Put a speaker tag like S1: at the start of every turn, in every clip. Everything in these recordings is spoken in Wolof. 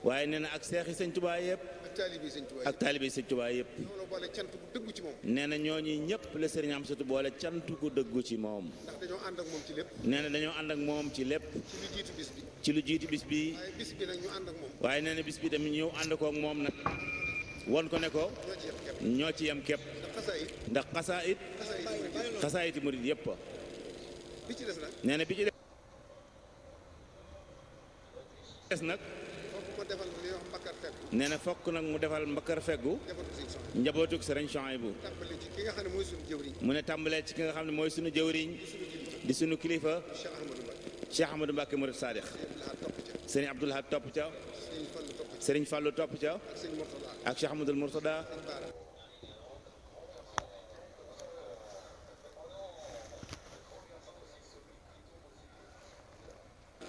S1: waaye nee na ak seexi sëñ Tuubaa yëpp. ak taalibe sëñ Tuubaa yëpp. nee na ñooñu ñëpp la sëriñ Amsatu boole cant gu dëggu ci moom.
S2: ndax dañoo ànd ak moom ci lépp.
S1: nee na dañoo ànd ak moom ci lépp. ci lu jiitu bis bi.
S2: waaye bis bi nag ñu ànd ak moom.
S1: waaye nee na bis bi tamit ñëw ànd koog moom nag. won ko ne ko. ñoo ci yem képp. ndax xasaayiti murid yëpp.
S2: bi ci des nag.
S1: nee na bi ci des nag. nee na fokk nag mu defal mbakkar feggu. njabootug sëriñ Souhaïbou. mu ne tàmbalee ci ki nga xam ne mooy sunu jëwriñ. di sunu kilifa. Cheikh Ahmadou Mbacké Murid Sadiq. sëriñ Abdoul Ahad topp ca. sëriñ Fallou topp ca. ak Cheikh Ahmadoul Mourtada.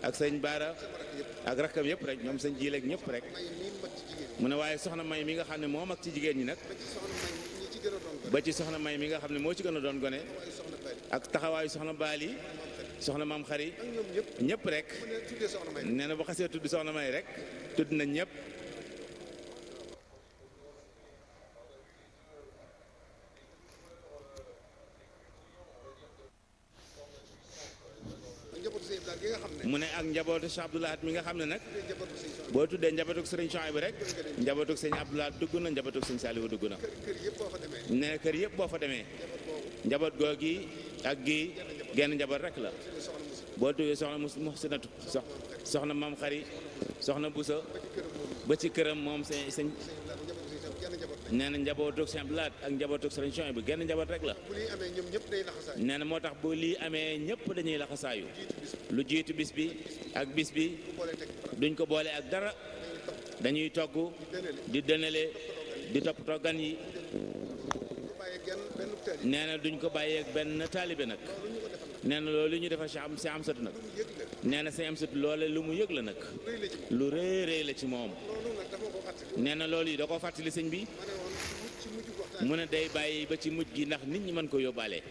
S1: ak sëñ Baara ak rakkam yëpp rek ñoom sëñ jiileeg ñëpp rek. mu ne waaye soxna May mi nga xam ne moo mag ci jigéen ñi nag. ba ci soxna May mi nga xam ne moo ci gën a doon gone. ak taxawaayu soxna Baali. soxna Maam Xari. ñëpp rek. nee na bu xasee tudd soxna May rek. tudd nañ ñëpp. mu ne ak njabootu Cheikh Abdoul Ahad mi nga xam ne nag boo tuddee njabootu sëriñ Souhaïbou rek njabootu sëñ Abdoul Ahad dugg na njabootu sëñ Saliou dugg na. ne kër yëpp boo fa demee njaboot googi ak gi genn njaboot rek la. boo tuddee soxna Muhsinatu soxna Maam Xari soxna Busa ba ci këram moom sëñ nee na njabootu sëñ Abdoul Ahad ak njabootu sëriñ Souhaïbou genn njaboot rek la. nee na moo tax bu lii amee ñëpp dañuy laxasaayu. lu jiitu bis bi ak bis bi duñ ko boole ak dara dañuy togg di dënale di toppatoo gan yi. nee na duñ ko bàyyeeg benn taalibe nag. nee na loolu ñu defal si Amsatu nag. nee na si Amsatu loole lu mu yëg la nag. lu rëy rëy la ci moom. nee na loolu yi da koo fàttali sëñ bi. mu ne day bàyyi ba ci mujj gi ndax nit ñi mën ko yóbbaale.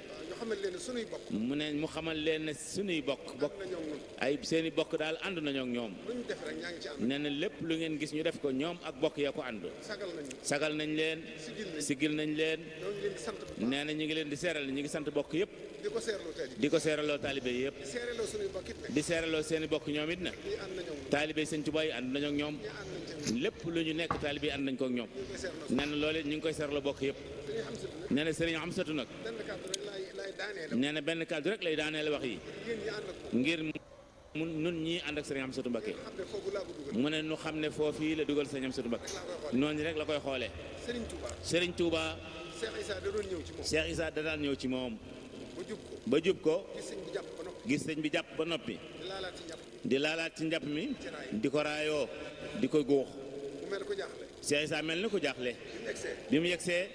S1: mu ne mu xamal leen ne sunuy bokk ay seeni bokk daal ànd nañoo ak ñoom. nee na lépp lu ngeen gis ñu def ko ñoom ak bokk ya ko ànd. sagal nañ leen sigil nañ leen. nee na ñu ngi leen di seeral ñu ngi sant bokk yëpp. di ko seeraloo taalibe yëpp. di seeraloo seeni bokk ñoom it na. taalibe sëñ Tuubaa yi ànd nañoo ak ñoom. lépp lu ñu nekk taalibe yi ànd nañ ko ak ñoom. nee na loolu ñu ngi koy seeraloo bokk yëpp. nee na sëriñ Amsatu nag. nee na benn kàddu rek lay daaneel wax yi ngir mu nun ñii ànd ak sëriñ Amsatu Mbacké mu ne nu xam ne foofii la dugal sëriñ Amsatu Mbacké noonu rek la koy xoolee. sëriñ Touba Cheikh Issa da daan ñëw ci moom ba jub ko gis sëñ bi jàpp ba noppi di laalaat ci njàpp mi di ko raayoo di ko góox. Cheikh Issa mel ni ko jaaxle bi mu yegsee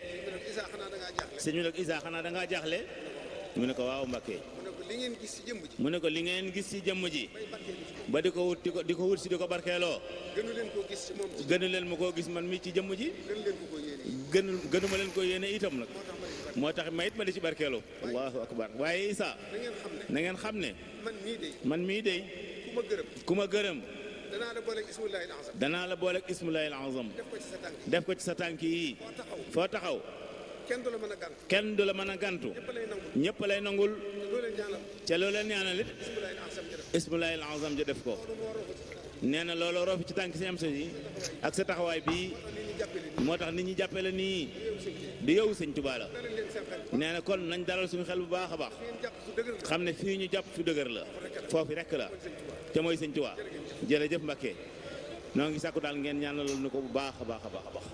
S1: sëñ bi nag Issa xanaa da ngaa jaaxle mu ne ko waaw Mbacké mu ne ko li ngeen gis ci jëmm ji ba di ko wut di ko wut si di ko barkeeloo gënu leen ma koo gis man mi ci jëmm ji gënu ma leen ko yéene itam nag moo tax ma it ma di ci barkeeloo. allahu akbar waaye Issa na ngeen xam ne man mii dey ku ma gërëm danaa la booleeg ismullahil azam def ko ci sa tànk yi foo taxaw kenn du la mën a gantu ñëpp lay nangul ca loo leen ñaanal it ismullahil azam ja def ko. nee na looloo roofi ci tànk si am sa yi ak sa taxawaay bii moo tax nit ñi jàppe la nii di yow sëñ Tuubaa la. nee na kon nañ dalal suñu xel bu baax a baax xam ne fii ñu jàpp fu dëgër la foofu rekk la te mooy sëñ Tuubaa. jërëjëf Mbacké noo ngi sàkku daal ngeen ñaanalal nu ko bu baax a baax a baax a baax.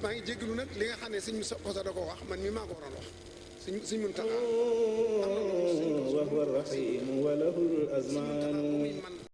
S2: maa ngi jégalu nag li nga xam ne sëñ Moussa Kosa da ko wax man mi maa ko waroon wax sëñ Muntaxa